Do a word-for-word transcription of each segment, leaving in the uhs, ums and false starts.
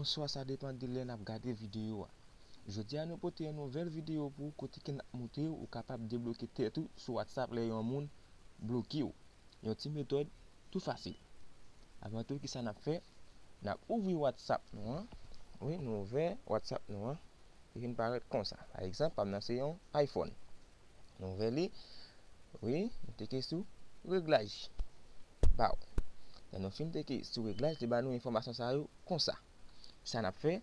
Bonswa, sa depann de lè n ap gade videyo a. Jodi a, nou pote yon nouvèl videyo pou ou kote ke n ap montre w ou kapab debloke tèt ou sou WhatsApp lè yon moun bloke w. Yon ti metòd tou fasil. Avan tou, kisa n ap fè? N ap ouvri WhatsApp nou an. Wi, nou ouvè WhatsApp nou an. Li vin parèt konsa. Pa egzanp, pa m nan se yon iPhone. Nou ouvè li. Wi, nou teke sou reglaj. Baw. Lè nou fin teke sou reglaj, li ba nou enfòmasyon sa yo konsa. Sa n ap fè,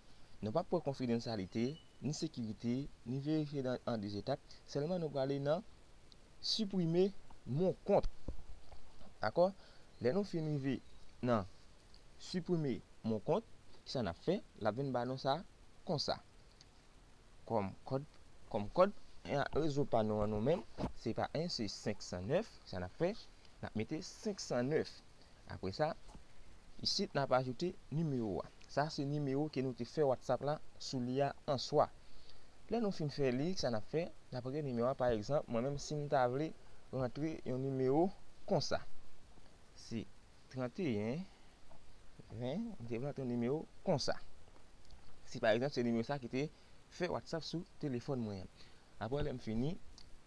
nou p ap pran konfidansyalite, ni sekirite, ni verifye nan an de etap. Sèlman nou prale nan siprime mon kont. Dakò? Lè nou fin rive nan siprime mon kont, kisa n ap fè? L ap vin ba nou sa konsa. Kòm kòd, kòm kòd, e, rezo pa nou an nou menm, se pa en, se senk san nèf, sa n ap fè, n ap mete senk san nèf. Apre sa, isit n ap ajoute nimewo a. Sa se nimewo ke nou te fè WhatsApp la sou li a answa. Lè nou fin fè li, sa n ap fè, n ap rantre nimewo a, pa egzanp, mwen menm si m ta vle rantre yon nimewo konsa. Se tranteyen ven, m te vle rantre yon nimewo konsa. Si pa egzanp, se nimewo sa ki te fè WhatsApp sou telefòn mwen an. Apre lè m fini,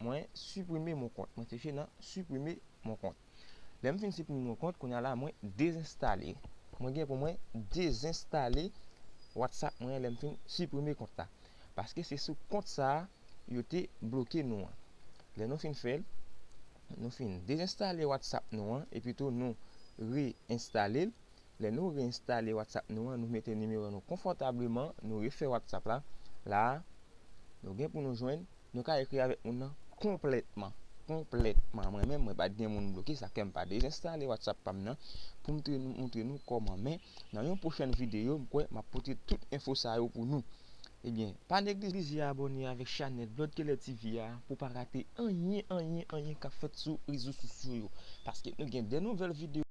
mwen siprime mon kont. Mwen klike nan siprime mon kont. Lè m fin siprime mon kont, kounye a la, mwen dezenstale. Mwen gen pou mwen dezenstale WhatsApp mwen lè m fin siprime kont la. Paske se sou kont sa a yo te bloke nou an. Lè nou fin fè l, nou fin dezenstale WhatsApp nou an, epi tou nou reenstale l. Lè nou reenstale WhatsApp nou an, nou mete nimewo nou konfòtableman, nou refè WhatsApp la. La a, nou gen pou nou jwenn, nou ka ekri avèk moun nan konplètman. Konplètman. Mwen menm, mwen pa t gen moun bloke, sa fè m pa dezenstale WhatsApp pa m nan pou m te montre nou kòman. Men, nan yon pwochèn videyo, m kwè m ap pote tout enfo sa yo pou nou. Ebyen, pa neglije abòne avèk chanèl Blood Killer T V a pou pa rate anyen, anyen, anyen k ap fèt sou rezo sosyo yo. Paske nou gen de nouvèl videyo.